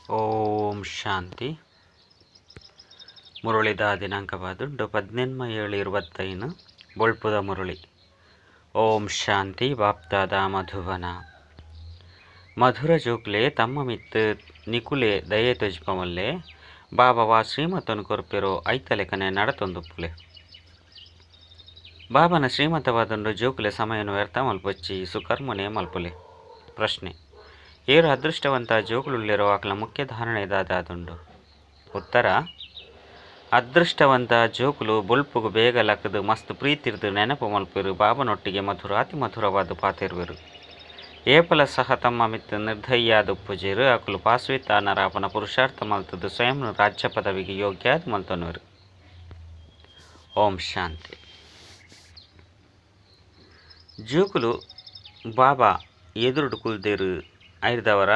ಓಂ ಶಾಂತಿ. ಮುರಳಿದ ದಿನಾಂಕವಾದುಂಡು 18/7/25 ಬೊಳ್ಪುದ ಮುರಳಿ. ಓಂ ಶಾಂತಿ. ಬಾಪ್ದಾದ ಮಧುಬನ. ಮಧುರ ಜೋಕ್ಲೆ ತಮ್ಮ ಮಿತ್ತು ನಿಕುಲೆ ದಯೆ ತೊಜ್ಪಮಲ್ಲೆ ಬಾಬಾ ಶ್ರೀಮತನು ಕೊರ್ಪೆರೋ ಐತಲೆಕನೆ ನಡತೊಂದುಪ್ಪುಲೆ. ಬಾಬನ ಶ್ರೀಮತವಾದುಂಡು ಜೋಕುಲೆ ಸಮಯನು ವ್ಯರ್ಥ ಮಲ್ಪೊಚ್ಚಿ ಸುಕರ್ಮನೆ ಮಲ್ಪುಲೆ. ಪ್ರಶ್ನೆ: ಏರು ಅದೃಷ್ಟವಂತ ಜೋಕುಲುಲ್ಲೆರೋ ಅಕ್ಲ ಮುಖ್ಯ ಧಾರಣೆ ದಾದಾದುಂಡು? ಉತ್ತರ: ಅದೃಷ್ಟವಂತ ಜೋಕುಲು ಬೊಲ್ಪುಗು ಬೇಗ ಲಕ್ಕದು ಮಸ್ತ್ ಪ್ರೀತಿರ್ದು ನೆನಪು ಮಲ್ಪೆರು ಬಾಬನೊಟ್ಟಿಗೆ ಮಧುರಾತಿ ಮಧುರವಾದ ಪಾತಿರುವೆರು. ಏಪಲ ಸಹ ತಮ್ಮ ಮಿತ್ತು ನಿರ್ಧಯ್ಯಾದ ಉಪ್ಪುಜೇರು ಅಕುಲು ಪಾಸ್ವಿತಾನರಾಪನ ಪುರುಷಾರ್ಥ ಮಲ್ತದು ಸ್ವಯಂ ರಾಜ್ಯ ಪದವಿಗೆ ಯೋಗ್ಯಾದ ಮಲ್ತೊನ್ನುವೆರು. ಓಂ ಶಾಂತಿ. ಜೋಕುಲು ಬಾಬಾ ಎದುರುಡು ಕುಲ್ದೇರು ಐರ್ದವರ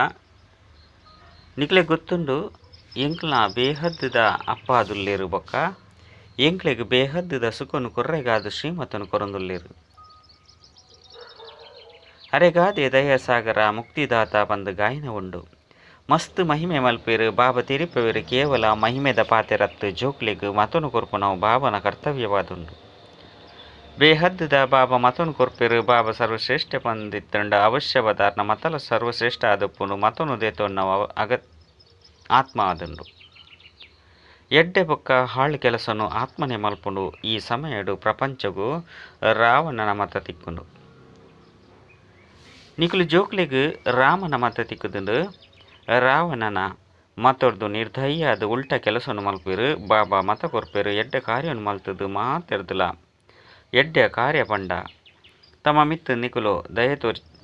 ನಿಕ್ಲೆ ಗೊತ್ತುಂಡು ಎಂಕ್ಲ ಬೇಹದ್ದುದ ಅಪ್ಪಾದುಲ್ಲೇರು ಬೊಕ್ಕ ಎಂಕ್ಲೆಗ್ ಬೇಹದ್ದುದ ಸುಖನು ಕೊರ್ರೆಗಾದ ಶ್ರೀಮತನು ಕೊರಂದುಲ್ಲೇರು. ಅರೆಗಾದೆ ದಯಸಾಗರ ಮುಕ್ತಿದಾತ ಬಂದು ಗಾಯನ ಉಂಡು. ಮಸ್ತ್ ಮಹಿಮೆ ಮಲ್ಪೇರು ಬಾಬಾ ತೆರಿಪವೇರು ಕೇವಲ ಮಹಿಮೆದ ಪಾತೆರತ್ತು ಜೋಕ್ಲೆಗ್ ಮತನು ಕೊರ್ಪುನವು ಬಾಬನ ಕರ್ತವ್ಯವಾದುಂಡು. ಬೇಹದ್ದುದ ಬಾಬಾ ಮತನು ಕೊರ್ಪೆರು ಬಾಬಾ ಸರ್ವಶ್ರೇಷ್ಠ ಪಂದಿತ್ತಂಡ ಅವಶ್ಯವದಾರ್ನ ಮತಲ ಸರ್ವಶ್ರೇಷ್ಠ ಆದಪ್ಪುನು ಮತನು ದೇತೊನ್ನವ ಆತ್ಮ ಆದುಂಡು. ಎಡ್ಡೆ ಬೊಕ್ಕ ಹಾಳು ಕೆಲಸನು ಆತ್ಮನೆ ಮಲ್ಪುಂಡು. ಈ ಸಮಯಡು ಪ್ರಪಂಚಗೂ ರಾವಣನ ಮತ ತಿಕ್ಕುಂಡು. ನಿಕುಲು ಜೋಕ್ಲೆಗ್ ರಾಮನ ಮತ ತಿಕ್ಕುದುಂಡು. ರಾವಣನ ಮತೊರ್ದು ನಿರ್ದಯ ಅದು ಉಲ್ಟ ಕೆಲಸನು ಮಲ್ಪೆರು ಬಾಬಾ ಮತ ಕೊರ್ಪೆರು ಎಡ್ಡೆ ಕಾರ್ಯನು ಮಲ್ತದು ಮಾತೆರ್ದುಲ ಎಡ್ಡೆ ಕಾರ್ಯ ಪಂಡ ತಮ್ಮ ಮಿತ್ತು ನಿಕುಲು ದಯ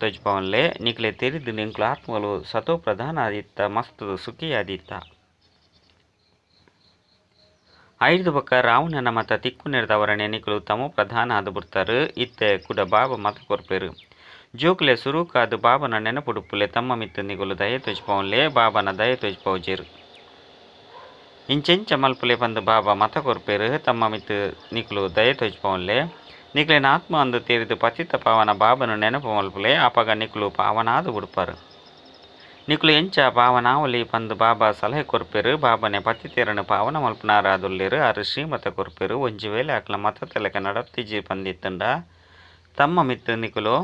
ತೊಜ್ಪವನ್ಲೆ ನಿಕ್ಲೆ ತೆರಿದು ನಿಂಕುಲು ಆತ್ಮಲು ಸತೋ ಪ್ರಧಾನ ಆದಿತ್ತ ಮಸ್ತು ಸುಖಿಯಾದಿತ್ತ. ಐದು ಬೊಕ್ಕ ರಾವಣನ ಮತ ತಿಕ್ಕು ನೆರೆದವರನೆ ನಿಕುಲು ತಮೋ ಪ್ರಧಾನ ಆದು ಬಿಡ್ತಾರೆ. ಇತ್ತೆ ಕೂಡ ಬಾಬಾ ಮತ ಕೊರ್ಪೆರು. ಜೋಕ್ಲೆ ಸುರುಕಾದು ಬಾಬನ ನೆನಪುಡುಪ್ಪುಲೆ ತಮ್ಮ ಮಿತ್ತು ನಿಕುಲು ದಯ ತೊಜ್ಪವನ್ಲೆ ಬಾಬನ ದಯ ತೊಜ್ಪವುಜೇರು. ಇಂಚೆಂಚ ಮಲ್ಪುಲೆ ಪಂದು ಬಾಬಾ ಮತ ಕೊರ್ಪೆರು ತಮ್ಮ ಮಿತ್ತು ನಿಕುಲು ದಯ ತೊಜ್ಪವನ್ಲೆ ನಿಕ್ಲೆನ ಆತ್ಮ ಅಂದು ತೇರಿದು ಪತಿತ ಪಾವನ ಬಾಬನು ನೆನಪು ಮಲ್ಪುಲೆ ಆಪಗ ನಿಕುಲು ಪಾವನಾದು ಬಿಡ್ಪಾರು. ನಿಕುಲು ಎಂಚ ಪಾವನಾವಲಿ ಪಂದು ಬಾಬಾ ಸಲಹೆ ಕೊರ್ಪೆರು ಬಾಬನೆ ಪತಿತೇರನು ಪಾವನ ಮಲ್ಪನಾರಾದುಲ್ಲೇರು ಆರು ಶ್ರೀಮತ ಕೊರ್ಪೆರು. ಒಂಜಿ ವೇಳೆ ಅಕ್ಲ ಮತ ತಲೆಕ ನಡಪ್ತಿಜಿ ಪಂದಿತ್ತಂಡ ತಮ್ಮ ಮಿತ್ತು ನಿಕುಲು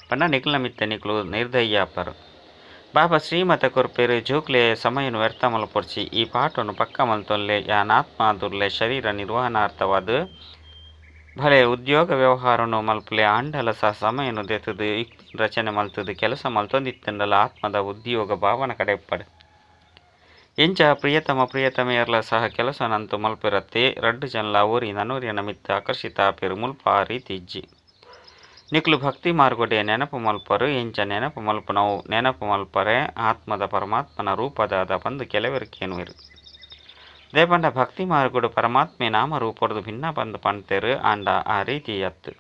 ಪಂಡ ನಿಕುಲ ಮಿತ್ತ ನಿಕುಲು ನಿರ್ದಯ್ಯಾಪರು. ಬಾಬಾ ಶ್ರೀಮತ ಕೊರ್ಪೆರು ಜೋಕ್ಲೆ ಸಮಯನು ವ್ಯರ್ಥ ಮಲ್ಪೊರ್ಚಿ ಈ ಪಾಠವನ್ನು ಪಕ್ಕ ಮಲ್ತೊಲ್ಲೆ ಯಾನಾತ್ಮ ದುರ್ಲೆ ಶರೀರ ನಿರ್ವಹಣಾರ್ಥವಾದ ಭಲೆ ಉದ್ಯೋಗ ವ್ಯವಹಾರನು ಮಲ್ಪುಲೆ ಆಂಡಲ ಸಹ ಸಮಯನು ದೆತ್ತದು ರಚನೆ ಮಲ್ತದು ಕೆಲಸ ಮಲ್ತೊಂದಿತ್ತಂಡಲ ಆತ್ಮದ ಉದ್ಯೋಗ ಭಾವನ ಕಡೆ ಪಡೆ. ಎಂಚ ಪ್ರಿಯತಮ ಪ್ರಿಯತಮೆಯರ್ಲ ಸಹ ಕೆಲಸನಂತು ಮಲ್ಪಿರತ್ತೆ ರಡ್ಡು ಜನಲ ಊರಿ ನನೂರಿನ ಮಿತ್ತ ಆಕರ್ಷಿತ ಆಪೆರು ಮುಲ್ಪ ಆ ರೀತಿ ಇಜ್ಜಿ. ನಿಕ್ಲು ಭಕ್ತಿ ಮಾರ್ಗೊಡೆ ನೆನಪು ಮಲ್ಪರು ಎಂಚ ನೆನಪು ಮಲ್ಪನವು ನೆನಪು ಮಲ್ಪರೆ ಆತ್ಮದ ಪರಮಾತ್ಮನ ರೂಪದಾದ ಬಂದು ಕೆಲವರಿಕೇನುವೆರು. ದೇಪಂಡ ಭಕ್ತಿ ಮಾರ್ಗೊಡು ಪರಮಾತ್ಮೆ ನಾಮ ರೂಪೊಡ್ದು ಭಿನ್ನ ಬಂದು ಪಂತೇರು ಆಂಡ ಆ ರೀತಿ ಅತ್ತು.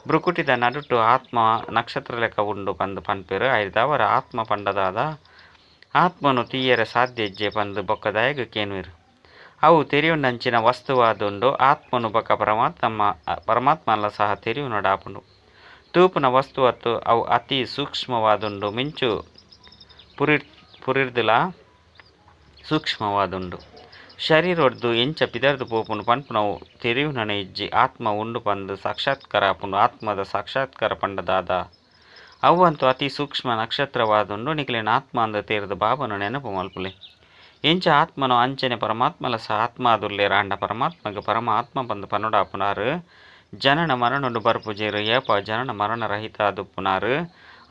ಬ್ರುಕುಟಿದ ನಡುಟು ಆತ್ಮ ನಕ್ಷತ್ರ ಲೆಕ್ಕ ಉಂಡು ಬಂದು ಪನ್ಪೆರು. ಐದವರ ಆತ್ಮ ಪಂಡದಾದ ಆತ್ಮನು ತೀಯರೆ ಸಾಧ್ಯ ಇಜ್ಜೆ ಬಂದು ಬೊಕ್ಕದಾಯಗ ಕೇನುವೆರು. ಅವು ತೆರೆಯುಂಡಂಚಿನ ವಸ್ತುವಾದುಂಡು ಆತ್ಮನು ಬೊಕ್ಕ ಪರಮಾತ್ಮಲ್ಲ ಸಹ ತೆರೆಯುನಡಾಪುಂಡು. ತೂಪುನ ವಸ್ತು ಅತ್ತು ಅವು ಅತಿ ಸೂಕ್ಷ್ಮವಾದುಂಡು ಮಿಂಚು ಪುರಿರ್ದುಲ ಸೂಕ್ಷ್ಮವಾದುಂಡು. ಶರೀರೊಡ್ದು ಎಂಚ ಪಿದರ್ದು ಪೋಪುನು ಪನ್ಪುನವು ತೆರೆಯುನನೆ ಇಜ್ಜಿ. ಆತ್ಮ ಉಂಡು ಪಂದು ಸಾಕ್ಷಾತ್ಕಾರ ಆಪುಂಡು. ಆತ್ಮದ ಸಾಕ್ಷಾತ್ಕಾರ ಪಂಡದಾದ ಅವಂತೂ ಅತಿ ಸೂಕ್ಷ್ಮ ನಕ್ಷತ್ರವಾದುಂಡು. ನಿಕ್ಲೆನ ಆತ್ಮ ಅಂದು ತೇರ್ದು ಬಾಬನು ನೆನಪು ಮಲ್ಪುಲೆ. ಎಂಚ ಆತ್ಮನು ಅಂಚನೆ ಪರಮಾತ್ಮಲ ಸಹ ಆತ್ಮ ಆದುಲ್ಲೇರ ಅಂಡ ಪರಮಾತ್ಮಗ ಪರಮಾತ್ಮ ಬಂದು ಪನುಡಾಪುನಾರು. ಜನನ ಮರಣುಂಡು ಬರ್ಪುಜೇರು ಏಪ ಜನನ ಮರಣ ರಹಿತ ಆದುಪ್ಪುನಾರು.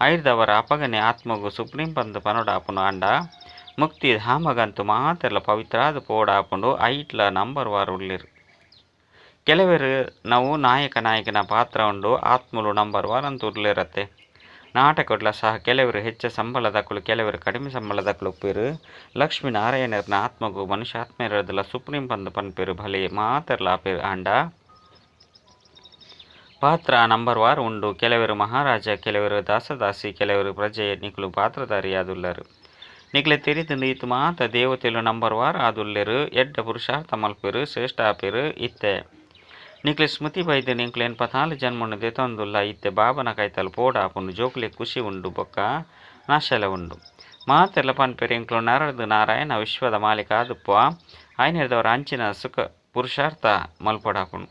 ಐರ್ದವರ ಅಪಗನೆ ಆತ್ಮಗು ಸುಪ್ರೀಂ ಪಂದು ಪನುಡಾಪುನು ಅಂಡ ಮುಕ್ತಿ ಧಾಮಗಂತು ಮಾತೆಲ್ಲ ಪವಿತ್ರಾದ ಪೋಡಾಪುಂಡು. ಐಟ್ಲ ನಂಬರ್ ವಾರ್ ಉಳ್ಳಿರು. ಕೆಲವರು ನಾವು ನಾಯಕ ನಾಯಕನ ಪಾತ್ರ ಉಂಡು ಆತ್ಮಲು ನಂಬರ್ ವಾರ್ ಅಂತ ಉರ್ಲಿರತ್ತೆ. ನಾಟಕೊಡ್ಲ ಸಹ ಕೆಲವರು ಹೆಚ್ಚು ಸಂಬಳದಕ್ಕಳು ಕೆಲವರು ಕಡಿಮೆ ಸಂಬಳದಕ್ಕಳು ಉಪ್ಪಿರು. ಲಕ್ಷ್ಮೀನಾರಾಯಣರ್ನ ಆತ್ಮಗೂ ಮನುಷ್ಯಾತ್ಮ ಇರೋದಿಲ್ಲ ಸುಪ್ರೀಂ ಪಂದು ಪನ್ಪೆರು ಭಲೆ ಮಾತೆರ್ಲ ಆಪೇರು ಅಂಡ ಪಾತ್ರ ನಂಬರ್ ವಾರ್ ಉಂಡು. ಕೆಲವರು ಮಹಾರಾಜ ಕೆಲವರು ದಾಸದಾಸಿ ಕೆಲವರು ಪ್ರಜೆ ನಿಕುಲು ಪಾತ್ರಧಾರಿ ಆದುಲ್ಲರು. ನಿಕ್ಲೆ ತೆರಿತಂದು ಇತ್ತು ಮಾತ ದೇವತೆಲು ನಂಬರ್ ವಾರ್ ಆದುಲ್ಲೆರು. ಎಡ್ಡ ಪುರುಷಾರ್ಥ ಮಲ್ಪೆರು ಶ್ರೇಷ್ಠ ಆಪೆರು ಇತ್ತೆ. ನಿಕ್ಲೆ ಸ್ಮೃತಿ ಬೈದು ನಿಕ್ಲೇನ್ ಪತಾಲು ಜನ್ಮನ್ನು ದೆತೊಂದುಲ್ಲ ಇತ್ತೆ ಬಾಬನ ಕೈತಲ್ ಪೋಡಾಪುಂಡು. ಜೋಕ್ಲೆ ಖುಷಿ ಉಂಡು ಬೊಕ್ಕ ನಾಶಲ ಉಂಡು. ಮಾತೆರ್ಲ ಪನ್ಪೆರ್ ಎಂಕ್ಲು ನರರ್ದ್ ನಾರಾಯಣ ವಿಶ್ವದ ಮಾಲೀಕ ಆದುಪ್ಪುವ ಆಯ್ನೆರ್ದವರ ಅಂಚಿನ ಸುಖ ಪುರುಷಾರ್ಥ ಮಲ್ಪೊಡಾಪುಂಡು.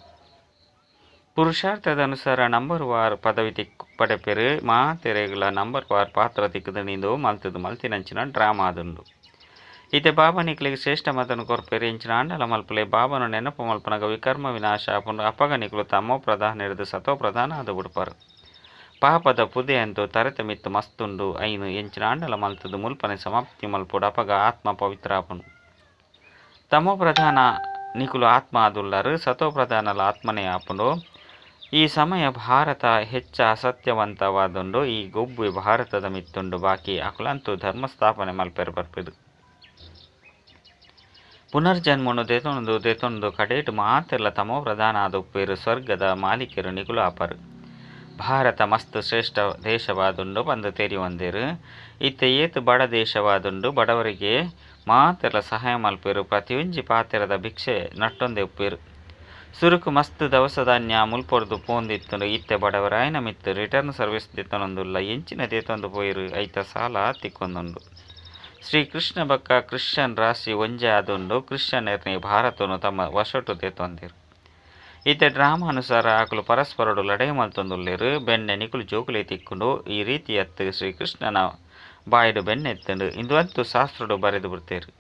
ಪುರುಷಾರ್ಥದ ಅನುಸಾರ ನಂಬರ್ ವಾರ್ ಪದವಿ ತಿಕ್ ಪಡೆಪೆರ್. ಮಾತೆರೆಗ್ಲ ನಂಬರ್ ವಾರ್ ಪಾತ್ರ ತಿಕ್ಕುದು ಇಂದು ಮಲ್ತುದು ಮಲ್ತಿನಂಚಿನ ಡ್ರಾಮಾ ಆದುಂಡು. ಇತ್ತೆ ಬಾಬಾ ನಿಕ್ಲೆಗ್ ಶ್ರೇಷ್ಠ ಮತನು ಕೊರ್ಪೆರ್. ಎಂಚಿನ ಆಂಡಲ ಮಲ್ಪುಲೆ ಬಾಬಾನು ನೆನಪು ಮಲ್ಪನಗ ವಿಕರ್ಮ ವಿನಾಶ ಆಪುಂಡು. ಅಪಗ ನಿಕ್ಲು ತಮೋ ಪ್ರಧಾನ ಸತೋ ಪ್ರಧಾನ ಆದು ಬುಡ್ಪರು. ಪಾಪದ ಪುದೆ ಅಂತೂ ತರೆತ ಮಿತ್ತು ಮಸ್ತುಂಡು. ಐನು ಎಂಚಿನ ಆಂಡಲ ಮಲ್ತುದು ಮುಲ್ಪನೆ ಸಮಾಪ್ತಿ ಮಲ್ಪೊಡು. ಅಪಗ ಆತ್ಮ ಪವಿತ್ರ ಆಪುಂಡು. ತಮೋ ಪ್ರಧಾನ ನಿಕುಲು ಆತ್ಮ ಆದುಲ್ಲರು, ಸತೋ ಪ್ರಧಾನಲ ಆತ್ಮನೇ ಆಪುಂಡು. ಈ ಸಮಯ ಭಾರತ ಹೆಚ್ಚ ಅಸತ್ಯವಂತವಾದುಂಡು. ಈ ಗೊಬ್ಬು ಭಾರತದ ಮಿತ್ತುಂಡು. ಬಾಕಿ ಅಕುಲಂತೂ ಧರ್ಮ ಸ್ಥಾಪನೆ ಮಲ್ಪೆರು ಬರ್ಪೆದು. ಪುನರ್ಜನ್ಮನು ದೆತೊಂದು ದೆತೊಂದು ಕಡೇಟು ಮಾತೆರ್ಲ ತಮೋ ಪ್ರಧಾನ ಆದುಪ್ಪೆರು. ಸ್ವರ್ಗದ ಮಾಲೀಕರು ನಿಕುಲು ಆಪರು. ಭಾರತ ಮಸ್ತ್ ಶ್ರೇಷ್ಠ ದೇಶವಾದುಂಡು ಪಂದ್ ತೆರಿಯೊಂದೆರು. ಇತ್ತೆ ಏತ್ ಬಡ ದೇಶವಾದುಂಡು. ಬಡವರಿಗೆ ಮಾತೆರ್ಲ ಸಹಾಯ ಮಲ್ಪೆರು. ಪ್ರತಿಯೊಂಜಿ ಪಾತೆರದ ಭಿಕ್ಷೆ ನಟ್ಟೊಂದೆ ಉಪ್ಪೆರು. ಸುರುಕು ಮಸ್ತ್ ದವಸ ಧಾನ್ಯ ಮುಲ್ಪೊರ್ದು ಪೋಂದಿತ್ತುಂಡು. ಇತ್ತೆ ಬಡವರಾಯನ ಮಿತ್ತು ರಿಟರ್ನ್ ಸರ್ವಿಸ್ ದೆತೊನೊಂದುಲ್ಲ. ಎಂಚಿನ ದೆತೊಂದು ಪೋಯಿರು ಐತ ಸಾಲ ತಿಕ್ಕೊಂದುಂಡು. ಶ್ರೀ ಕೃಷ್ಣ ಬೊಕ್ಕ ಕ್ರಿಶ್ಚಿಯನ್ ರಾಶಿ ಒಂಜೆ ಆದುಂಡು. ಕ್ರಿಶ್ಚಿಯನ್ ಭಾರತನು ತಮ್ಮ ವಶೊಟು ದೆತೊಂದೆರು. ಇತ್ತೆ ಡ್ರಾಮಾ ಅನುಸಾರ ಅಕುಲು ಪರಸ್ಪರಡು ಲಡಾಯಿ ಮಲ್ತೊಂದುಲ್ಲೆರು. ಬೆಣ್ಣೆ ನಿಕುಲು ಜೋಕುಲೆ ತಿಕ್ಕುಂಡು. ಈ ರೀತಿಯತ್ತು ಶ್ರೀಕೃಷ್ಣನ ಬಾಯಿಡು ಬೆಣ್ಣೆ ಎತ್ತುಂಡು. ಇಂದು ಅಂತೂ ಶಾಸ್ತ್ರಡು ಬರೆದು ಬಿಡ್ತೇರು.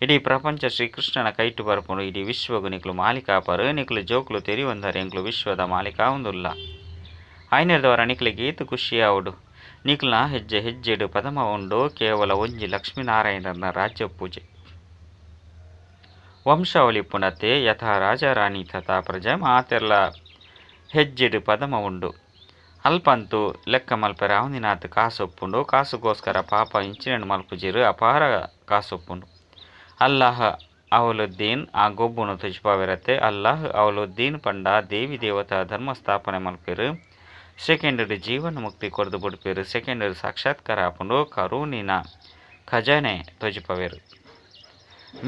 ಇಡೀ ಪ್ರಪಂಚ ಶ್ರೀಕೃಷ್ಣನ ಕೈಟು ಬರ್ಪುಂಡು. ಇಡೀ ವಿಶ್ವಗು ನಿಕುಲು ಮಾಲೀಕಾಪರು. ನಿಕುಲು ಜೋಕುಲು ತೆರಿಯೊಂದರೆ ಎಂಕ್ಲು ವಿಶ್ವದ ಮಾಲೀಕ ಆವೊಂದುಲ್ಲ. ಆಯ್ನೆರ್ದವರ ನಿಕ್ಲೆಗ್ ಏತ್ ಖುಷಿ ಆವೊಡು. ನಿಕ್ಲ್ನ ಹೆಜ್ಜೆ ಹೆಜ್ಜೆಡು ಪದಮ ಉಂಡು. ಕೇವಲ ಒಂಜಿ ಲಕ್ಷ್ಮೀನಾರಾಯಣನ ರಾಜ್ಯ ಪೂಜೆ. ವಂಶಾವಳಿ ಪುನತೆ ಯಥಾ ರಾಜ ರಾಣಿ ತಥಾ ಪ್ರಜೆ. ಮಾತೆರ್ಲ ಹೆಜ್ಜೆಡು ಪದಮ ಉಂಡು. ಅಲ್ಪಂತೂ ಲೆಕ್ಕ ಮಲ್ಪೆರೆ ಆವಂದಿನಾತ್ ಕಾಸೊಪ್ಪುಂಡು. ಕಾಸುಗೋಸ್ಕರ ಪಾಪ ಇಂಚಿನೆನ್ ಮಲ್ಪುಜೆರು. ಅಪಾರ ಕಾಸೊಪ್ಪುಂಡು. ಅಲ್ಲಾಹ್ ಅವಲುದ್ದೀನ್ ಆ ಗೊಬ್ಬುನು ತುಜಿಪಾವೆರತ್ತೆ. ಅಲ್ಲಾಹ್ ಅವಲುದ್ದೀನ್ ಪಂಡ ದೇವಿ ದೇವತಾ ಧರ್ಮ ಸ್ಥಾಪನೆ ಮಲ್ಪೆರು. ಸೆಕೆಂಡ್ ಜೀವನ ಮುಕ್ತಿ ಕೊರ್ದು ಬುಡ್ಪೆರು. ಸೆಕೆಂಡ್ ಸಾಕ್ಷಾತ್ಕಾರ ಆಪುಂಡು. ಕರೂನಿನ ಖಜಾನೆ ತೊಜಿಪವೆರು.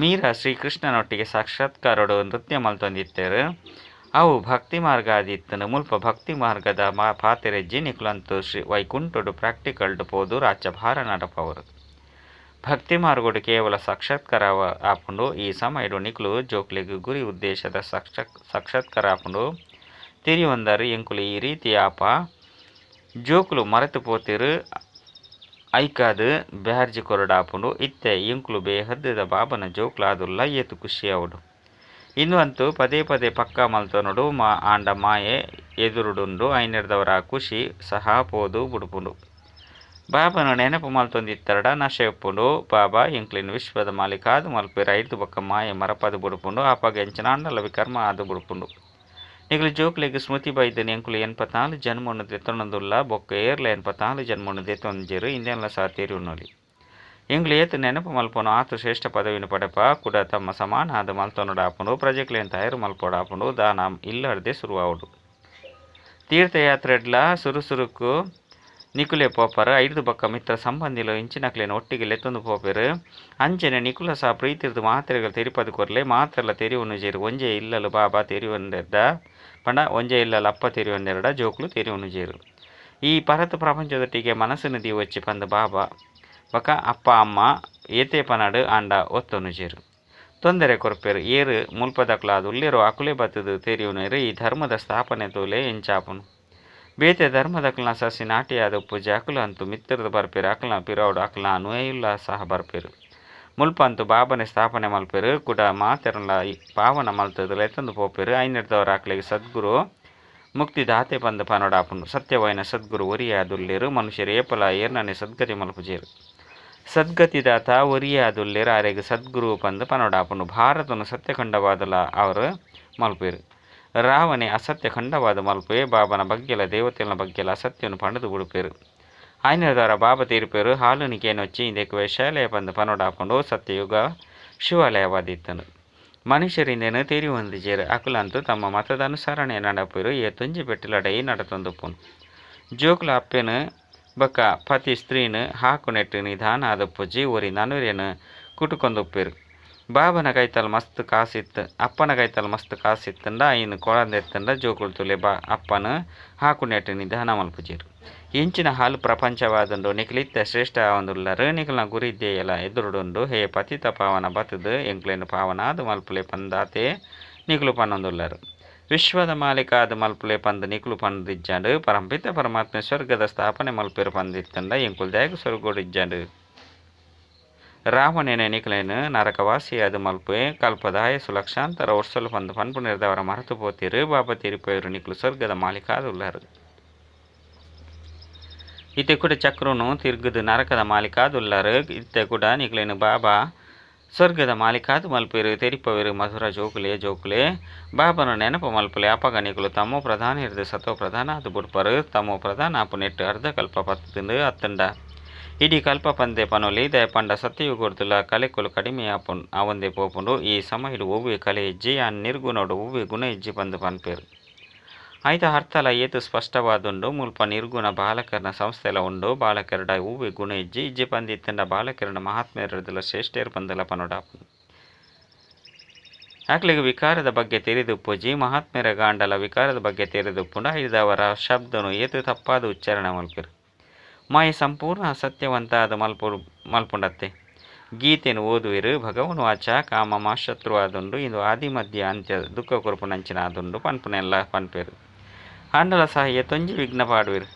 ಮೀರಾ ಶ್ರೀಕೃಷ್ಣನೊಟ್ಟಿಗೆ ಸಾಕ್ಷಾತ್ಕಾರಡು ನೃತ್ಯ ಮಲ್ತೊಂದಿತ್ತೆರು. ಅವು ಭಕ್ತಿ ಮಾರ್ಗ ಆದಿತ್ತುಂಡು. ಮುಲ್ಪ ಭಕ್ತಿ ಮಾರ್ಗದ ಪಾತೆರೆಜ್ಜಿ ನಿಕ್ಲಂತು ಶ್ರೀ ವೈಕುಂಠಡು ಪ್ರಾಕ್ಟಿಕಲ್ಡ್ ಪೋದು ರಾಜ್ಯಭಾರ ನಡಪವರು. ಭಕ್ತಿ ಮಾರ್ಗೋಡು ಕೇವಲ ಸಾಕ್ಷಾತ್ಕಾರ ಆಪುಂಡು. ಈ ಸಮಯಡು ನಿಕ್ಲು ಜೋಕ್ಲೆಗ್ ಗುರಿ ಉದ್ದೇಶದ ಸಾಕ್ಷಾತ್ಕಾರ ಆಪುಂಡು. ತೆರಿಯೊಂದರು ಎಂಕುಲು ಈ ರೀತಿ ಆಪ ಜೋಕುಲು ಮರೆತು ಪೋತಿರು. ಐಕಾದ್ ಬ್ಯಾರ್ಜಿ ಕೊರಡಾಪುಂಡು. ಇತ್ತೆ ಎಂಕುಲು ಬೇಹದ್ದದ ಬಾಬನ ಜೋಕ್ಲಾದುಲ್ಲ. ಏತು ಖುಷಿ ಆವೊಡು. ಇಂದು ಅಂತೂ ಪದೇ ಪದೇ ಪಕ್ಕಾ ಮಲ್ತೊನೊಡು. ಮಾ ಆಂಡ ಮಾಯೆ ಎದುರುಡುಂಡು. ಐನೆರ್ದವರ ಖುಷಿ ಸಹ ಪೋದು ಬುಡುಪುಂಡು. ಬಾಬನ ನೆನಪು ಮಲ್ತೊಂದಿತ್ತರಡ ನಶೆ ಉಪ್ಪುಂಡು. ಬಾಬಾ ಎಂಕ್ಲೆನ್ ವಿಶ್ವದ ಮಾಲೀಕಾದು ಮಲ್ಪೆರು. ಐದು ಬೊಕ್ಕ ಮಾಯೆ ಮರಪದು ಬುಡುಪುಂಡು. ಆಪಗ ಎಂಚಿನಾಂಡಲ ವಿಕರ್ಮ ಆದು ಬುಡುಪುಂಡು. ನಿಕ್ಲು ಜೋಕ್ಲೆಗ್ ಸ್ಮೃತಿ ಬೈದನ್ ಎಂಕುಲು 84 ಜನ್ಮನು ದೆತೊನೊಂದುಲ್ಲ. ಬೊಕ್ಕ ಏರ್ಲ 84 ಜನ್ಮನು ದೆತೊಂಜೆರು. ಇಂದೆನ್ಲ ಸಹ ತೆರಿಯೊನೊಲಿ. ಎಂಕ್ಲು ಏತ್ ನೆನಪು ಮಲ್ಪೊನು ಆತು ಶ್ರೇಷ್ಠ ಪದವಿನ ಪಡೆಪ. ಕುಡ ತಮ್ಮ ಸಮಾನ ಆದ್ ಮಲ್ತೊನೊಡಾಪುಂಡು. ಪ್ರಜೆಕ್ಲೆನ್ ತಯಾರು ಮಲ್ಪೊಡಾಪುಂಡು. ದಾನ ಇಲ್ಲಡ್ದೆ ಸುರುವಾವೊಡು. ತೀರ್ಥಯಾತ್ರೆಡ್ಲ ಸುರು ಸುರುಕು ನಿಕುಲೆ ಪೋಪರು. ಐದು ಬೊಕ್ಕ ಮಿತ್ರ ಸಂಬಂಧಿಲು ಇಂಚಿನಕ್ಲೆನ್ ಒಟ್ಟಿಗೆ ಲೆತ್ತೊಂದು ಪೋಪೆರು. ಅಂಚನೆ ನಿಕುಲ ಸಹ ಪ್ರೀತಿರ್ದು ಮಾತೆರೆಗ್ಲ ತೆರಿಪದು ಕೊರ್ಲೆ. ಮಾತೆರ್ಲ ತೆರಿಯೊನುಜೆರು. ಒಂಜೆ ಇಲ್ಲಲು ಬಾಬಾ ತೆರಿಯೊಂದೆರ್ಡ ಪಂಡ ಒಂಜೆ ಇಲ್ಲಲು ಅಪ್ಪ ತೆರಿಯೊಂದೆರಡ ಜೋಕುಲು ತೆರಿಯೊನುಜೆರು. ಈ ಪರತ ಪ್ರಪಂಚದೊಟ್ಟಿಗೆ ಮನಸ್ಸನ್ನು ದೀವೊಚ್ಚಿ ಪಂದ್ ಬಾಬಾ ಬೊಕ್ಕ ಅಪ್ಪ ಅಮ್ಮ ಏತೆ ಪನಡು ಆಂಡ ಒತ್ತೊನುಜೆರು. ತೊಂದರೆ ಕೊರ್ಪೆರು. ಏರು ಮುಲ್ಪದಕ್ಲಾದ್ ಉಲ್ಲೆರೋ ಅಕುಲೆ ಬತ್ತುದು ತೆರಿಯೊನೆರು. ಈ ಧರ್ಮದ ಸ್ಥಾಪನೆ ತೂಲೆ ಎಂಚಾಪುಂಡು. ಬೇತೆ ಧರ್ಮದಕ್ಲ್ನ ಸಸಿ ನಾಟಿಯಾದ ಪೂಜೆ ಅಕುಲು ಅಂತೂ ಮಿತ್ರದ ಬರ್ಪೆರು. ಅಕಲ್ನ ಪಿರವುಡು ಅಕಲ್ನ ಅನುಯಾಯಿಲ ಸಹ ಬರ್ಪೆರು. ಮುಲ್ಪ ಅಂತೂ ಬಾಬನೆ ಸ್ಥಾಪನೆ ಮಲ್ಪೆರು. ಕುಡ ಮಾತೆರ್ಲ ಪಾವನ ಮಲ್ತದು ಲೆತ್ತೊಂದು ಪೋಪೆರು. ಐನೆರ್ದವರ ಅಕ್ಲೆಗ್ ಸದ್ಗುರು ಮುಕ್ತಿದಾತೆ ಪಂದ್ ಪನೊಡಾಪುಂಡು. ಸತ್ಯವಾಯಿನ ಸದ್ಗುರು ಒರಿಯಾದುಲ್ಲೆರು. ಮನುಷ್ಯರು ಏಪಲ ಏರ್ನನೆ ಸದ್ಗತಿ ಮಲ್ಪುಜೆರು. ಸದ್ಗತಿದಾತ ಒರಿಯಾದುಲ್ಲೆರು. ಆರೆಗ್ ಸದ್ಗುರು ಪಂದ್ ಪನೊಡಾಪುಂಡು. ಭಾರತನು ಸತ್ಯಖಂಡವಾದಲ ಅವರು ಮಲ್ಪೆರು. ರಾವಣೆ ಅಸತ್ಯ ಖಂಡವಾದ ಮಲ್ಪೆ. ಬಾಬನ ಬಗ್ಗೆಲ ದೇವತೆಗಳ ಬಗ್ಗೆಲ ಅಸತ್ಯವನ್ನು ಪಂಡದು ಬುಡುಪೆರು. ಆಯ್ನೆರ್ದವರ ಬಾಬಾ ತೀರ್ಪೆರು. ಹಾಲುನಿಕೇನೊಚ್ಚಿ ಇಂದೆಕ್ ವೈಶಾಲಯ ಪಂದ್ ಪನೊಡಾಪುಂಡು. ಸತ್ಯಯುಗ ಶಿವಾಲಯವಾದಿತ್ತನು. ಮನುಷ್ಯರಿಂದೇನು ತೆರಿಯೊಂದಿಜೆರು. ಅಕುಲಂತೂ ತಮ್ಮ ಮತದ ಅನುಸರಣೆ ನಡಪೆರು. ಏತೊಂಜಿ ಪೆಟ್ಟು ಲಡಾಯಿ ನಡತೊಂದುಪ್ಪುಂಡು. ಜೋಕುಲ ಅಪ್ಪೆನು ಬೊಕ್ಕ ಪತಿ ಸ್ತ್ರೀನು ಹಾಕುನೆಟ್ಟು ನಿಧಾನ ಆದುಪ್ಪುಜಿ. ಒರಿ ನನೊರಿಯನು ಕುಟುಕೊಂದುಪ್ಪೆರು. ಬಾಬನ ಕೈತಲ್ ಮಸ್ತ್ ಕಾಸಿತ್ತು ಅಪ್ಪನ ಕೈತಲ್ ಮಸ್ತ್ ಕಾಸಿತ್ತಂಡ ಐನು ಕೊಳಂದೆತ್ತಂಡ ಜೋಕುಲು ತುಲೆ ಬಾ ಅಪ್ಪನ ಹಾಕುನೆಟ್ಟು ನಿಧಾನ ಮಲ್ಪುಜೆರು. ಇಂಚಿನ ಹಾಲು ಪ್ರಪಂಚವಾದುಂಡು ನಿಕ್ಲಿತ್ತ ಶ್ರೇಷ್ಠ ಆವೊಂದುಲ್ಲರು ನಿಕ್ಲನ ಗುರಿದ್ದೇಯಲ ಎದುರುಡುಂಡು ಹೇ ಪತಿತ ಪಾವನ ಬತ್ತದು ಎಂಕ್ಲೆನ್ ಪಾವನಾದ ಮಲ್ಪುಲೆ ಪಂದಾತೆ ನಿಕ್ಲು ಪನ್ನೊಂದುಲ್ಲರು ವಿಶ್ವದ ಮಾಲೀಕಾದ ಮಲ್ಪುಲೆ ಪಂದ್ ನಿಕ್ಲು ಪಂದಿಜ್ಜಾಂಡು ಪರಂಪಿತ ಪರಮಾತ್ಮೆ ಸ್ವರ್ಗದ ಸ್ಥಾಪನೆ ಮಲ್ಪೆರು ಪಂದಿತ್ತಂಡ ಎಂಕುಲ್ದಾಯಗ ಸ್ವರ್ಗೋಡಿಜ್ಜಾಂಡು ರಾವಣನ ನಿಕ್ಲೆನ್ ನರಕವಾಸಿಯಾದ ಮಲ್ಪೆ ಕಲ್ಪದಾಯ ಸುಲಕ್ಷಾಂತರ ವರ್ಷಲು ಪಂದು ಪನ್ಪು ನಿರ್ದವರ ಮರೆತು ಪೋತಿರು ಬಾಬಾ ತೀರಿಪೋಯರು ನಿಕ್ಲು ಸ್ವರ್ಗದ ಮಾಲೀಕಾದುಲ್ಲರು ಇತ್ತೆ ಕೂಡ ಚಕ್ರನು ತಿರುಗದು ನರಕದ ಮಾಲೀಕಾದುಲ್ಲರು ಇತ್ತೆ ಕೂಡ ನಿಕ್ಲೆನ್ ಬಾಬಾ ಸ್ವರ್ಗದ ಮಾಲೀಕಾದು ಮಲ್ಪೇರು ತೆರಿಪವೇರು ಮಧುರ ಜೋಕುಲೆ ಜೋಕುಲೆ ಬಾಬನ ನೆನಪು ಮಲ್ಪುಲೆ ಅಪಗ ನಿಕುಲು ತಮ್ಮೋ ಪ್ರಧಾನ ಇರ್ದು ಸತೋ ಪ್ರಧಾನ ಅದು ಬುಡ್ಪರು ತಮ್ಮೋ ಪ್ರಧಾನ ಆಪು ನೆಟ್ಟು ಅರ್ಧ ಕಲ್ಪ ಪತ್ತುಂಡು ಅತ್ತಂಡ ಇಡೀ ಕಲ್ಪ ಪಂದೆ ಪನೊಲಿ ದಯಪಂಡ ಸತ್ಯಯುಗೊಡ್ದುಲ ಕಲೆಕುಲು ಕಡಿಮೆ ಆಪು ಆವಂದೆ ಪೋಪುಂಡು ಈ ಸಮಯಡು ಒವ್ವೆ ಕಲೆ ಇಜ್ಜಿ ಆ ನಿರ್ಗುಣೋಡು ಒವ್ವೆ ಗುಣ ಇಜ್ಜಿ ಪಂದು ಪನ್ಪೇರು ಆಯ್ತ ಅರ್ಥಲ ಏತು ಸ್ಪಷ್ಟವಾದುಂಡು ಮುಲ್ಪ ನಿರ್ಗುಣ ಬಾಲಕರನ ಸಂಸ್ಥೆಲ ಉಂಡು ಬಾಲಕರಡ ಹೂವೆ ಗುಣ ಇಜ್ಜಿ ಇಜ್ಜಿ ಪಂದಿತ್ತಂಡ ಬಾಲಕರನ ಮಹಾತ್ಮೆಯರದಲ ಶ್ರೇಷ್ಠರು ಪಂದಲ ಪನೊಡಾಪುಂಡು ಆಕ್ಲಿಗೆ ವಿಕಾರದ ಬಗ್ಗೆ ತೆರೆದುಪ್ಪುಜಿ ಮಹಾತ್ಮೆರ ಗಾಂಡಲ ವಿಕಾರದ ಬಗ್ಗೆ ತೆರೆದುಪ್ಪುಂಡು ಐದವರ ಶಬ್ದನು ಏತು ತಪ್ಪಾದ ಉಚ್ಚಾರಣೆ ಮಲ್ಪಿರು ಮಾಯ ಸಂಪೂರ್ಣ ಸತ್ಯವಂತ ಅದು ಮಲ್ಪುಂಡತ್ತೆ ಗೀತೆನು ಓದುವಿರು ಭಗವನ್ ವಾಚ ಕಾಮ ಮಾಶತ್ರು ಆದುಂಡು ಇದು ಆದಿ ಮಧ್ಯ ಅಂತ್ಯ ದುಃಖ ಕೊರಪು ನಂಚಿನ ಆದುಂಡು ಪನ್ಪುನೆಲ್ಲ ಪನ್ಪೇರು ಆಂಡಲ ಸಹ ಏತೊಂಜಿ ವಿಘ್ನ ಪಾಡುವಿರು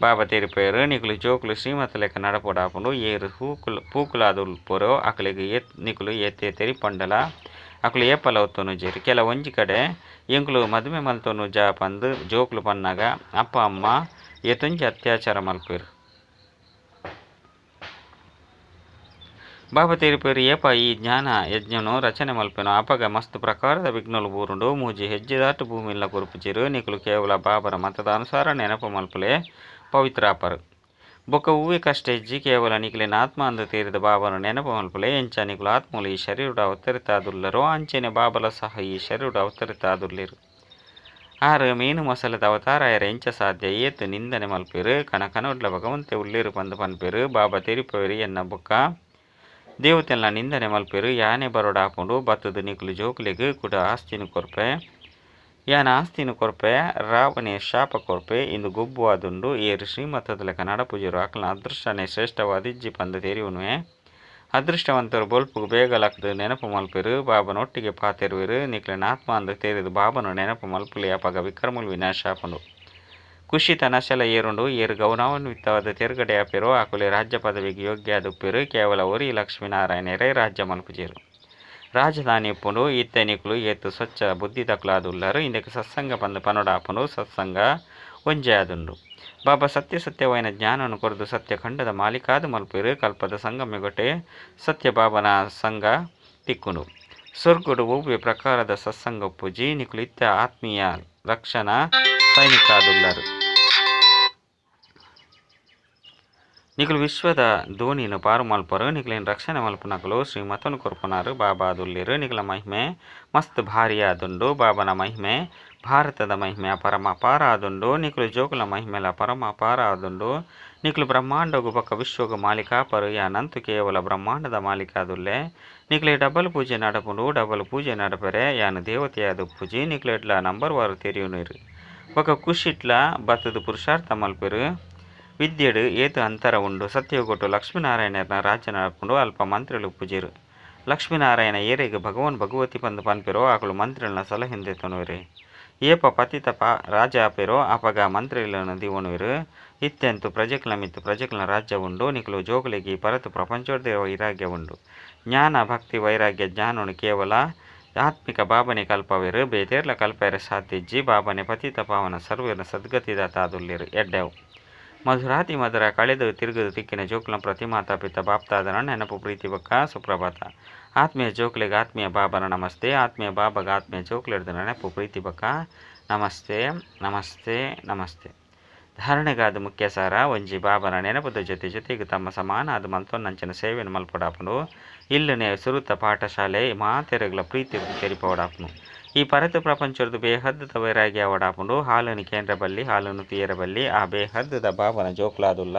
ಬಾಬಾ ತೆರಿಪೇರು ನಿಕುಲು ಜೋಕುಲು ಶ್ರೀಮತ ಲೆಕ್ಕ ನಡಪೊಡಾಪುಂಡು ಏರು ಹೂಕುಲು ಪೂಕುಲಾದುಲ್ಪೊರೋ ಅಕಲಿಗೆ ಏತ್ ನಿಕುಲು ಏತೆ ತೆರಿಪಂಡಲ ಅಕುಲು ಏಪಲ ಒತ್ತೊನು ಜೇರು ಕೆಲ ಒಂಜಿ ಕಡೆ ಎಂಕುಲು ಮದುವೆ ಮಲ್ತೊನು ಜಾ ಪಂದು ಜೋಕುಲು ಪನ್ನಾಗ ಅಪ್ಪ ಅಮ್ಮ ಏತೊಂಜಿ ಅತ್ಯಾಚಾರ ಮಲ್ಪೇರು ಬಾಬಾ ತೆರಿಪೇರು ಏಪ ಈ ಜ್ಞಾನ ಯಜ್ಞನು ರಚನೆ ಮಲ್ಪೆನು ಅಪಗ ಮಸ್ತ್ ಪ್ರಕಾರದ ವಿಘ್ನಲು ಬೂರುಂಡು ಮೂಜಿ ಹೆಜ್ಜೆದಾಟು ಭೂಮಿಲ್ಲ ಕುರುಪುಜಿರು ನಿಕುಲು ಕೇವಲ ಬಾಬರ ಮತದ ಅನುಸಾರ ನೆನಪು ಮಲ್ಪುಲೆ ಪವಿತ್ರಾಪರು ಬೊಕ್ಕ ಹೂವೆ ಕಷ್ಟ ಹೆಜ್ಜಿ ಕೇವಲ ನಿಕುಲಿನ ಆತ್ಮ ಅಂದು ತೀರಿದ ಬಾಬನ ನೆನಪು ಮಲ್ಪುಲೆ ಎಂಚ ನಿಕುಲು ಆತ್ಮಲು ಈ ಶರೀರುಡು ಅವತರಿತಾದುಲ್ಲರೋ ಅಂಚೆನೆ ಬಾಬಲ ಸಹ ಈ ಶರೀರುಡು ಅವತರಿತಾದುಲ್ಲಿರು ಆರು ಮೀನು ಮೊಸಲದ ಅವತಾರ ಎಂಚ ಸಾಧ್ಯ ಏತು ನಿಂದನೆ ಮಲ್ಪೇರು ಕನಕನೊಡ್ಲ ಭಗವಂತೆ ಉಳ್ಳೇರು ಪಂದು ಪನ್ಪೇರು ಬಾಬಾ ತೆರಿಪೇರು ಎನ್ನ ಬೊಕ್ಕ ದೇವತೆಲ್ಲ ನಿಂದನೆ ಮಲ್ಪೇರು ಯಾನೆ ಬರೋಡಾಪುಂಡು ಬತ್ತದು ನಿಕುಲು ಜೋಕುಲೆಗ್ ಕೂಡ ಆಸ್ತಿನ ಕೊರ್ಪೆ ಯಾನ ಆಸ್ತಿನ ಕೊರ್ಪೆ ರಾವಣೆ ಶಾಪ ಕೊರ್ಪೆ ಇಂದು ಗೊಬ್ಬು ಆದುಂಡು ಏರು ಶ್ರೀಮತದ ಲೆಕ್ಕ ನಡಪುಜರು ಅಕ್ಲನ ಅದೃಷ್ಟನೇ ಶ್ರೇಷ್ಠವಾದ ಇಜ್ಜಿ ಪಂದು ತೆರಿಯುನುವೆ ಅದೃಷ್ಟವಂತರು ಬೊಲ್ಪುಗು ಬೇಗ ಲಕ್ದು ನೆನಪು ಮಲ್ಪೆರು ಬಾಬನೊಟ್ಟಿಗೆ ಪಾತೆರುವೆರು ನಿಕ್ಲೆನ ಆತ್ಮ ಅಂದು ತೇರಿದು ಬಾಬನು ನೆನಪು ಮಲ್ಪುಲೆ ಅಪಗ ವಿಕ್ರಮುಲು ವಿನಾಶ ಆಪುಂಡು ಖುಷಿ ತನಶಲ ಏರುಂಡು ಏರು ಗೌರವಾನ್ವಿತವಾದ ತೆರುಗಡೆ ಆಪೆರು ಆಕುಲೆ ರಾಜ್ಯ ಪದವಿಗೆ ಯೋಗ್ಯ ಆದುಪ್ಪೆರು ಕೇವಲ ಒರಿ ಲಕ್ಷ್ಮೀನಾರಾಯಣರೇ ರಾಜ್ಯ ಮಲ್ಪುಜೆರು ರಾಜಧಾನಿ ಉಪ್ಪುಂಡು ಇತ್ತೆ ನಿಕುಲು ಏತು ಸ್ವಚ್ಛ ಬುದ್ಧಿ ತಕ್ಲಾದುಲ್ಲರು ಇಂದಕ್ಕೆ ಸತ್ಸಂಗ ಪಂದು ಪನೊಡಾಪುಂಡು ಸತ್ಸಂಗ ಒಂಜೆ ಆದುಂಡು ಬಾಬಾ ಸತ್ಯ ಸತ್ಯವಾಯಿನ ಜ್ಞಾನವನ್ನು ಕೊರದು ಸತ್ಯ ಖಂಡದ ಮಾಲೀಕಾದ ಮಲ್ಪೆರು ಕಲ್ಪದ ಸಂಗಮೆಗೊಟ್ಟೆ ಸತ್ಯ ಬಾಬನ ಸಂಘ ತಿಕ್ಕುಂಡು ಸ್ವರ್ಗುಡು ಒವ್ವೆ ಪ್ರಕಾರದ ಸತ್ಸಂಗ ಪೂಜಿ ನಿಕುಲು ಇತ್ತ ಆತ್ಮೀಯ ರಕ್ಷಣಾ ಸೈನಿಕಾದುಲ್ಲರು ನಿಕುಲು ವಿಶ್ವದ ಧೋನಿನ ಪಾರು ಮಲ್ಪರು ನಿಕುಲೇನು ರಕ್ಷಣೆ ಮಲ್ಪುನಕುಲು ಶ್ರೀಮತನು ಕೊರ್ಪುನಾರು ಬಾಬಾ ದುಲ್ಲೇರು ನಿಕಲ ಮಹಿಮೆ ಮಸ್ತ್ ಭಾರಿ ಆದುಂಡು ಬಾಬನ ಮಹಿಮೆ ಭಾರತದ ಮಹಿಮೆ ಪರಮ ಅಪಾರ ಆದುಂಡು ನಿಕುಲು ಜೋಕುಲ ಮಹಿಮೆಲ ಪರಮ ಅಪಾರ ಆದುಂಡು ನಿಕುಲು ಬ್ರಹ್ಮಾಂಡಗು ಬೊಕ್ಕ ವಿಶ್ವಗು ಮಾಲೀಕಾಪರು ಯಾನಂತು ಕೇವಲ ಬ್ರಹ್ಮಾಂಡದ ಮಾಲೀಕಾದುಲ್ಲೆ ನಿಕುಲೆ ಡಬಲ್ ಪೂಜೆ ನಡಪುಂಡು ಡಬಲ್ ಪೂಜೆ ನಡಪೆರೆ ಯಾನು ದೇವತೆಯಾದ ಪೂಜೆ ನಿಕುಲು ಎಡ್ಲ ನಂಬರ್ ವಾರು ತೆರಿಯುನಿರು ಬೊಕ್ಕ ಖುಷಿಟ್ಲ ಬತ್ತದ ಪುರುಷಾರ್ಥ ಮಲ್ಪೆರು ವಿದ್ಯೆಡು ಏತು ಅಂತರ ಉಂಡು ಸತ್ಯಗೊಟ್ಟು ಲಕ್ಷ್ಮೀನಾರಾಯಣನ ರಾಜ್ಯ ನಡಪುಂಡು ಅಲ್ಪ ಮಂತ್ರಿಲು ಪೂಜೆರು ಲಕ್ಷ್ಮೀನಾರಾಯಣ ಏರೆಗ್ ಭಗವಾನ್ ಭಗವತಿ ಪಂದು ಪನ್ಪೆರೋ ಆಕುಲು ಮಂತ್ರಿಲನ ಸಲಹೆಂದೆ ತೊನುವೆರು ಏಪ ಪತಿತ ಪಾ ರಾಜ ಆಪೆರೋ ಅಪಗ ಮಂತ್ರಿలను ದಿವೊನುವೆರು ಇತ್ತೆಂತು ಪ್ರಜೆಕ್ಲ ಮಿತ್ತು ಪ್ರಜೆಕ್ಲನ ರಾಜ್ಯ ಉಂಡು ನಿಕುಲು ಜೋಕುಲೆಗ್ ಈ ಪರತು ಪ್ರಪಂಚೋರ್ದೇ ವೈರಾಗ್ಯ ಉಂಡು ಜ್ಞಾನ ಭಕ್ತಿ ವೈರಾಗ್ಯ ಜ್ಞಾನನು ಕೇವಲ ಆತ್ಮಿಕ ಬಾಬನೆ ಕಲ್ಪವೆರು ಬೇತೇರ್ಲ ಕಲ್ಪೆರೆ ಸಾಧ್ಯಜ್ಜಿ ಬಾಬನೆ ಪತಿತ ಪಾವನ ಸರ್ವೇರ್ನ ಸದ್ಗತಿದಾತ ಆದುಲ್ಲೆರು ಎಡ್ಡೆವು ಮಧುರಾತಿ ಮಧುರ ಕಳೆದು ತಿರುಗದು ತಿಕ್ಕಿನ ಜೋಕುಲ ಪ್ರತಿ ಮಾತಾ ಪಿತ ಬಾಪ್ತಾದನ ನೆನಪು ಪ್ರೀತಿ ಬೊಕ್ಕ ಸುಪ್ರಭಾತ ಆತ್ಮೀಯ ಜೋಕುಲೆಗ್ ಆತ್ಮೀಯ ಬಾಬನ ನಮಸ್ತೆ ಆತ್ಮೀಯ ಬಾಬಗ ಆತ್ಮೀಯ ಜೋಕುಲೆಡ್ದು ನೆನಪು ಪ್ರೀತಿ ಬೊಕ್ಕ ನಮಸ್ತೆ ನಮಸ್ತೆ ನಮಸ್ತೆ. ಧಾರಣೆಗಾದ ಮುಖ್ಯ ಸಾರ ಒಂಜಿ ಬಾಬನ ನೆನಪುದ ಜೊತೆ ಜೊತೆಗೆ ತಮ್ಮ ಸಮಾನ ಅದು ಮಲ್ತೊನ್ನಂಚಿನ ಸೇವೆಯನ್ನು ಮಲ್ಪೊಡಾಪುಂಡು ಇಲ್ಲನೆ ಸುರುತ ಪಾಠಶಾಲೆ ಮಾತೆರೆಗ್ಲ ಪ್ರೀತಿ ತೆರಿಪೊಡಾಪುಂಡು ಈ ಪರತ ಪ್ರಪಂಚದ ಬೇಹದ್ದದ ವೈರಾಗ್ಯ ಅವಡಾಪುಂಡು ಹಾಲನ್ನು ಕೇಂದ್ರ ಬಲ್ಲಿ ಹಾಲನ್ನು ತೀಯರ ಬಲ್ಲಿ ಆ ಬೇಹದ್ದದ ಬಾಬನ ಜೋಕ್ಲಾದುಲ್ಲ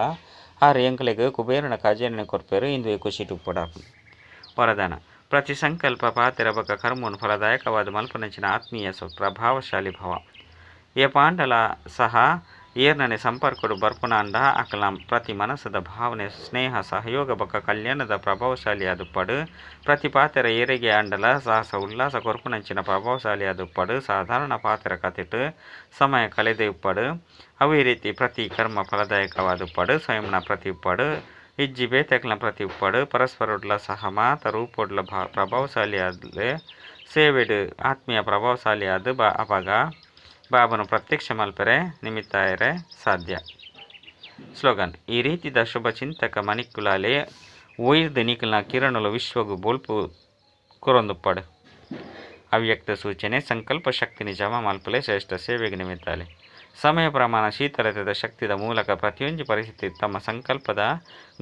ಆರು ಎಂಕಲೆಗ್ ಕುಬೇರನ ಖಜಾನೆ ಕೊರ್ಪೆರು ಇಂದು ಖುಷಿ ಉಪ್ಪೊಡಾಪುಂಡು. ವರದಾನ ಪ್ರತಿ ಸಂಕಲ್ಪ ಪಾತೆರ ಬೊಕ್ಕ ಕರ್ಮನು ಫಲದಾಯಕವಾದ ಮಲ್ಪನಂಚಿನ ಆತ್ಮೀಯ ಪ್ರಭಾವಶಾಲಿ ಭವ. ಏಪಾಂಡಲ ಸಹ ಏರ್ನನೆ ಸಂಪರ್ಕಡ್ ಬರ್ಪುನಾಂಡ ಅಕಲ್ನ ಪ್ರತಿ ಮನಸ್ಸುದ ಭಾವನೆ ಸ್ನೇಹ, ಸಹಯೋಗ ಬೊಕ್ಕ ಕಲ್ಯಾಣದ ಪ್ರಭಾವಶಾಲಿಯಾದುಪ್ಪಡ್. ಪ್ರತಿ ಪಾತೆರ ಏರೆಗೆ ಆಂಡಲ ಸಾಹಸ ಉಲ್ಲಾಸ ಕೊರ್ಪುನಂಚಿನ ಪ್ರಭಾವಶಾಲಿಯಾದುಪ್ಪಡ್. ಸಾಧಾರಣ ಪಾತೆರ ಕತೆಟ್ ಸಮಯ ಕಳೆದೆ ಉಪ್ಪಡ್. ಅವ್ವೇ ರೀತಿ ಪ್ರತಿ ಕರ್ಮ ಫಲದಾಯಕವಾದುಪ್ಪಡ್. ಸ್ವಯಂನ ಪ್ರತಿ ಉಪ್ಪಡ್ ಇಜ್ಜಿ ಬೇತೆಕ್ಲೆನ ಪ್ರತಿ ಉಪ್ಪಡ್ ಪರಸ್ಪರೊಡ್ಲ ಸಹ ಮಾತ ರೂಪೊಡ್ಲ ಪ್ರಭಾವಶಾಲಿಯಾದ್ ಸೇವೆಡ್ ಆತ್ಮೀಯ ಪ್ರಭಾವಶಾಲಿಯಾದ್ ಅಪಗ ಬಾಬನು ಪ್ರತ್ಯಕ್ಷ ಮಲ್ಪೆರೆ ನಿಮಿತ್ತ ಆಯೆರೆ ಸಾಧ್ಯ. ಸ್ಲೋಗನ್: ಈ ರೀತಿದ ಶುಭ ಚಿಂತಕ ಮಣಿಕುಲಾಲೆ ಒಯ್ದು ನಿಕಲ್ನ ಕಿರಣಲು ವಿಶ್ವಗು ಬೊಲ್ಪು ಕೊರೊಂದುಪ್ಪಡ್. ಅವ್ಯಕ್ತ ಸೂಚನೆ: ಸಂಕಲ್ಪ ಶಕ್ತಿನಿ ಜಮಾ ಮಲ್ಪುಲೆ, ಶ್ರೇಷ್ಠ ಸೇವೆಗೆ ನಿಮಿತ್ತಾಲೆ. ಸಮಯ ಪ್ರಮಾಣ ಶೀತಲತೆದ ಶಕ್ತಿದ ಮೂಲಕ ಪ್ರತಿಯೊಂಜಿ ಪರಿಸ್ಥಿತಿ ತಮ್ಮ ಸಂಕಲ್ಪದ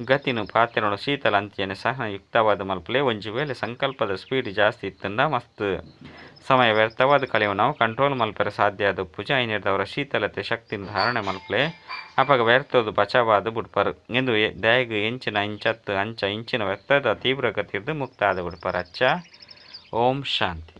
ಗತಿನು ಪಾತೆರೊಡು ಶೀತಲ ಅಂಚನೆ ಸಹನಯುಕ್ತವಾದ ಮಲ್ಪುಲೆ. ಒಂಜಿ ವೇಳೆ ಸಂಕಲ್ಪದ ಸ್ಪೀಡ್ ಜಾಸ್ತಿ ಇತ್ತಂಡ ಮಸ್ತ್ ಸಮಯ ವ್ಯರ್ಥವಾದ ಕಳೆಯುವ ಕಂಟ್ರೋಲ್ ಮಲ್ಪೆರೆ ಸಾಧ್ಯ ಆದ ಐನೆರ್ದವರ ಶೀತಲತೆ ಶಕ್ತಿನ ಧಾರಣೆ ಮಲ್ಪುಲೆ. ಅಪಗ ವ್ಯರ್ಥದ ಬಚಾವಾದ ಬುಡ್ಪರು ಎಂದು ದಯಗ್ ಎಂಚಿನ ಇಂಚತ್ ಅಂಚ ಇಂಚಿನ ವ್ಯರ್ಥದ ತೀವ್ರ ಗತಿರ್ದು ಮುಕ್ತ ಆದ ಬುಡ್ಪರ್. ಅಚ್ಚ, ಓಂ ಶಾಂತಿ.